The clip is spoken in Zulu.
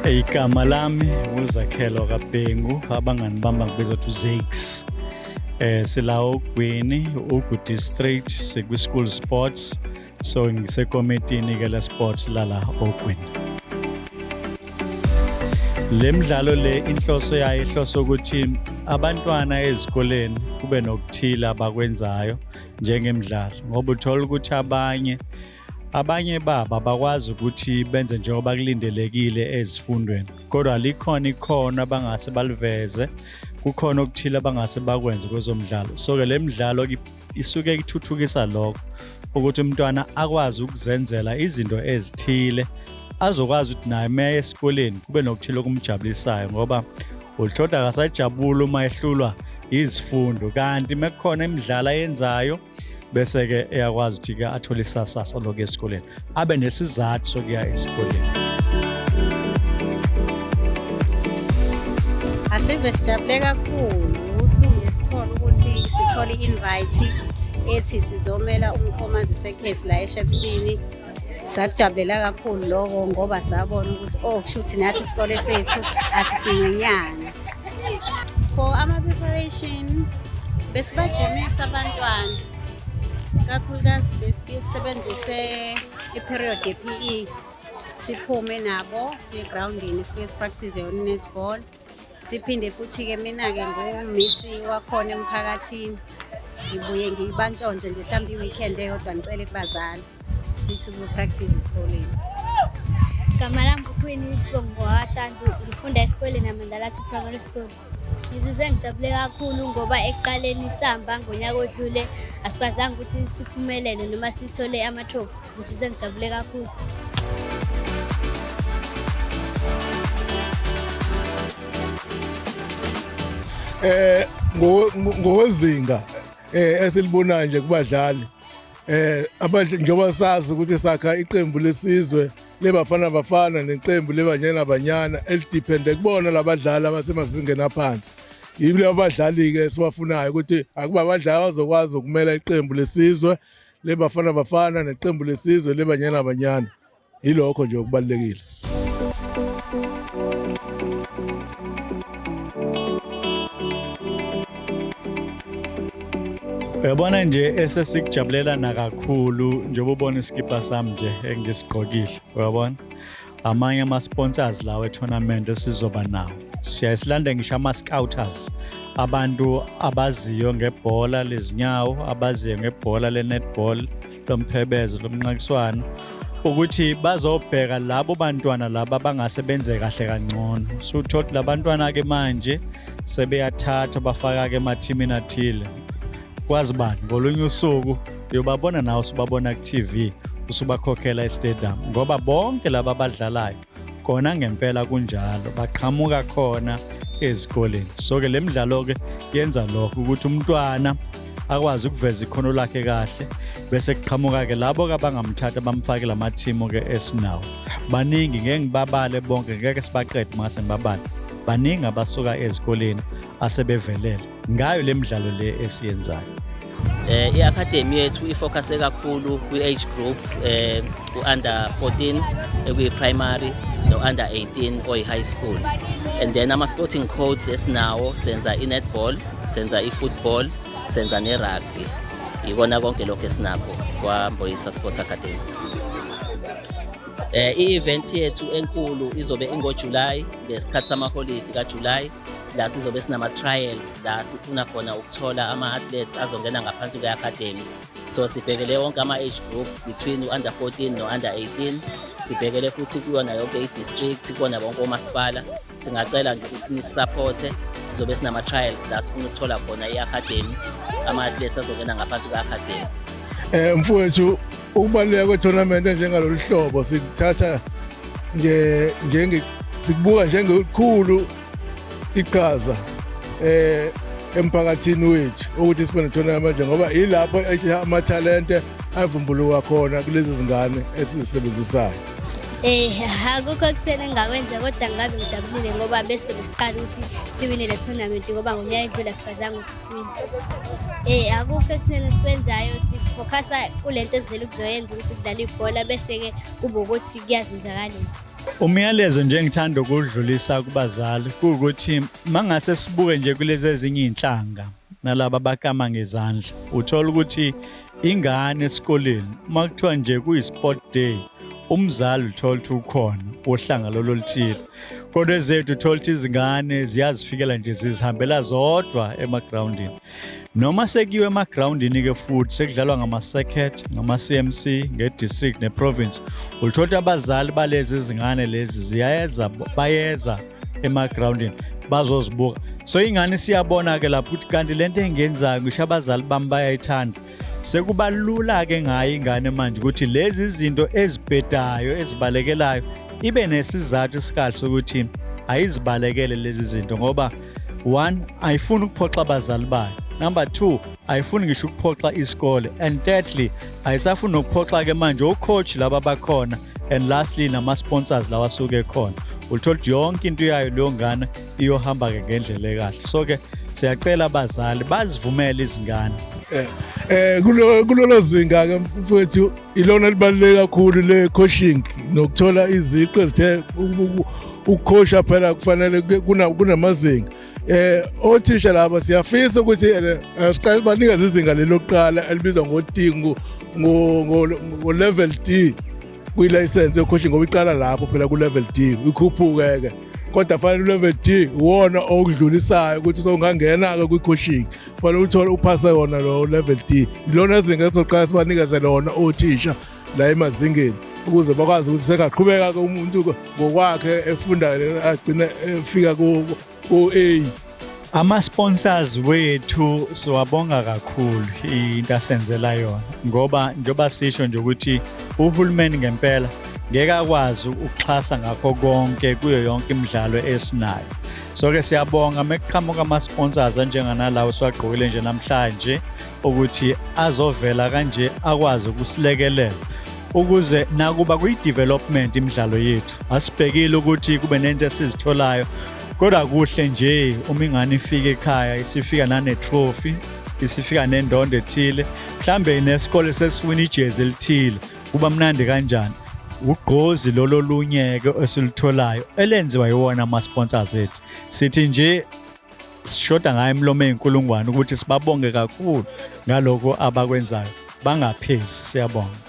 Igama lami uZakhelo kaBhengu, abangani bami bangibiza ukuthi uZakes. Sila oGwini, Ugu District, sikwi school sports. So ngisekomitini ke la sport lala oGwini. Le mdlalo le inhloso yayo ihloso ukuthi abantwana ezikoleni kube nokuthile abakwenzayo njengemidlalo, ngoba uthola ukuthi abanye babo abakwazi ukuthi benze njengoba kulindelekile ezifundweni, kodwa likhona ikhono abangase baliveze, kukhona okuthile abangase bakwenze kwezomdlalo. So-ke le midlalo isuke ithuthukisa lokho, ukuthi umntwana akwazi ukuzenzela izinto ezithile, azokwazi ukuthi naye uma eya esikoleni kube nokuthile okumjabulisayo, ngoba ulithola akasajabuli uma ehlulwa izifundo, kanti uma kukhona imidlalo ayenzayo bese-ke eyakwazi ukuthi-ke athole isasasa lokuya esikoleni, abe nesizathu sokuya esikoleni. Asive sijabule kakhulu usuku nje sithola ukuthi sithole i-invite ethi sizomela uMkhomazi Circuit la eShepstone. Sakujabulela kakhulu lokho ngoba sabona ukuthi oh kushuthi nathi isikole sethu asisincenyana. For ama-preparation besibajimisa abantwana, kakhulukazi besibuye sisebenzise i-period ye-PE, siphume nabo siye egrawundini, sifike sipractice yona i-netball. Siphinde futhi-ke mina-ke ngumisi wakhona emphakathini, ngibuye ngibantshontshe nje mhlawumbe i-weekend eyodwa, ngicele kubazali sithi ukupractice esikoleni. Igama lami nguQueen, isibongo ngowakaShandu, ngifunda esikoleni Amandalathi Primary School. Ngizizwe ngijabule kakhulu ngoba ekuqaleni sihamba ngonyaka odlule asikwazanga ukuthi siphumelele noma sithole ama-trophy. Ngizizwe ngijabule kakhulu. Ngokwezinga esilibonayo nje kubadlali, abadlali, njengoba sazi ukuthi sakha iqembu lesizwe leBafana Bafana neqembu leBanyana Banyana elidephende kubona labadlali abasemazingeni aphansi, yibo labo badlali-ke esibafunayo ukuthi akuba abadlali abazokwazi ukumela iqembu lesizwe leBafana Bafana neqembu lesizwe leBanyana Banyana. Yilokho nje okubalulekile. Uyabona nje esesikujabulela nakakhulu, njengoba ubona iskipa sami nje engisigqokile, uyabona amanye ama-sponsors lawo e-tournament esizoba nawo, siyaye silande ngisho ama-scouters, abantu abaziyo ngebhola lezinyawo, abaziyo ngebhola le-netball, lomphebezo, lomnqakiswano, ukuthi bazobheka labo bantwana laba abangase benze kahle kangcono. So uthola ukuthi labantwana-ke manje sebeyathathwa bafaka-ke emathimini athile. Kwazi bani, ngolunye usuku uyobabona nawe usubabona ku-TV, usubakhokhela e-stadium, ngoba bonke laba abadlalayo kona ngempela kunjalo baqhamuka khona ezikoleni. So-ke le midlalo-ke yenza lokho ukuthi umntwana akwazi ukuveza ikhono lakhe kahle, bese kuqhamuka-ke labo-ke abangamthatha bamfake lamathimu-ke esinawo. Baningi, ngeke ngibabale bonke, ngeke sibaqede mase ngibabale. Baningi abasuka ezikoleni asebevelele ngayo le midlalo le esiyenzayo. I-academy yethu ifocuse kakhulu kwi-age group u-under 14 ekuyi-primary no-under 18 oyi-high school, and then ama-sporting codes esinawo, senza i-netball, senza i-football, senza ne-rugby. Yikona konke lokho esinakho kwaMboyisa Sports Academy. I-event yethu enkulu izobe ingoJuly, ngesikhathi samaholidi kaJuly, la sizobe sinama-trials, la sifuna khona ukuthola ama-athletes azongena ngaphansi kwe-academy. So sibhekele wonke ama-age group between u-under 14 no-under 18. Sibhekele futhi kuyona yonke i-district, kubona bonke omasipala. Singacela nje ukuthi nisupporte. Sizobe sinama-trials la sifuna ukuthola khona i-academy, ama-athletes azongena ngaphansi kwe-academy. Mfowethu, ukubaluleka kwe-tournament enjengalolu hlobo sikuthatha nje njenge sikubuka njengelikhulu iqhaza emphakathini wethu ukuthi sibe ne-tournament, ngoba ilapho amathalente avumbuluka khona kulezi zingane esizisebenzisayo. Akukho ekutheni engingakwenza, kodwa ngabe ngijabulile ngoba bese siqala ukuthi siwine le tournament, ngoba ngonyaka edlule asikwazanga ukuthi siwine. Akukho ekutheni esikwenzayo, sifocusa kule nto esizele ukuzoyenza ukuthi kudlalwe ibhola, bese-ke kube ukuthi kuyazenzakalela. Umyalezo nje engithanda ukudlulisa kubazali kuwukuthi mangase sibuke nje kulezi ezinye iy'nhlanga nalaba abakama ngezandla, uthola ukuthi ingane esikoleni uma kuthiwa nje kuyi-sport day, umzali uthola ukuthi ukhona wohlanga lolo oluthile, kodwa ezethu uthola ukuthi izingane ziyazifikela nje zizihambela zodwa emagrawundini. Noma sekuyiwe emagrawundini-ke futhi sekudlalwa ngama-circuit, ngama-CMC, nge-district ne-province, ulithola ukuthi abazali balezi zingane lezi ziyayeza, bayeza emagrawundini bazozibuka. So ingane siyabona-ke lapho ukuthi kanti lento engiyenzayo ngisho abazali bami bayayithanda. Sekuba lula-ke ngayo ingane manje ukuthi lezi zinto ezibhedayo ezibalekelayo ibe nesizathu esikahle sokuthi ayizibalekele lezi zinto, ngoba one, ayifuni ukuphoxa abazali bayo, number two, ayifuni ngisho ukuphoxa isikole, and thirdly, ayisafuni nokuphoxa-ke manje o-coach laba bakhona, and lastly nama-sponsors lawa asuke ekhona. Uthola ukuthi yonke into yayo leyo ngane iyohamba-ke ngendlela ekahle. So-ke siyacela abazali bazivumele izingane. Kulolo zinga ke mfowethu, ilona libaluleke kakhulu le coaching nokuthola iziqu ezithe ukukhosha. Phela kufanele kunamazinga othisha laba. Siyafisa ukuthi siqale banikeze izinga lelokuqala elibizwa ngo-D, ngo level D kwi-license yocoaching, ngoba iqala lapho phela ku level D, ikhuphuke ke. Kodwa fanele u-level D uwona okudlulisayo ukuthi sowungangena-ke kwi-coaching, fanele uthole uphase wona lo level D. Ilona zinga esizoqala sibanikeze lona othisha la emazingeni, ukuze bakwazi ukuthi sengaqhubeka-ke umuntu ngokwakhe efunda agcine efika ku-A. Ama-sponsors wethu siwabonga kakhulu into asenzela yona, ngoba njengoba sisho nje ukuthi uhulumeni ngempela ngeke akwazi ukuxhasa ngakho konke kuyo yonke imidlalo esinayo. So-ke siyabonga mekuqhamuka ama-sponsors anjenganalawo siwagqokile nje namhlanje, ukuthi azovela kanje akwazi ukusilekelela ukuze nakuba kuyi-development imidlalo yethu. Asibhekile ukuthi kube nento esizitholayo, kodwa kuhle nje uma ingane ifika ekhaya isifika nane-trophy, isifika nendondo ethile, mhlambe nesikole sesiwina ijezi elithile, kuba mnandi kanjani. Ugqozi lolo lunye-ke esilutholayo elenziwa yiwona ama-sponsors ethu. Sithi nje sishoda ngayo imilomo eyinkulungwane ukuthi sibabonge kakhulu ngalokho abakwenzayo, bangaphezi. Siyabonga.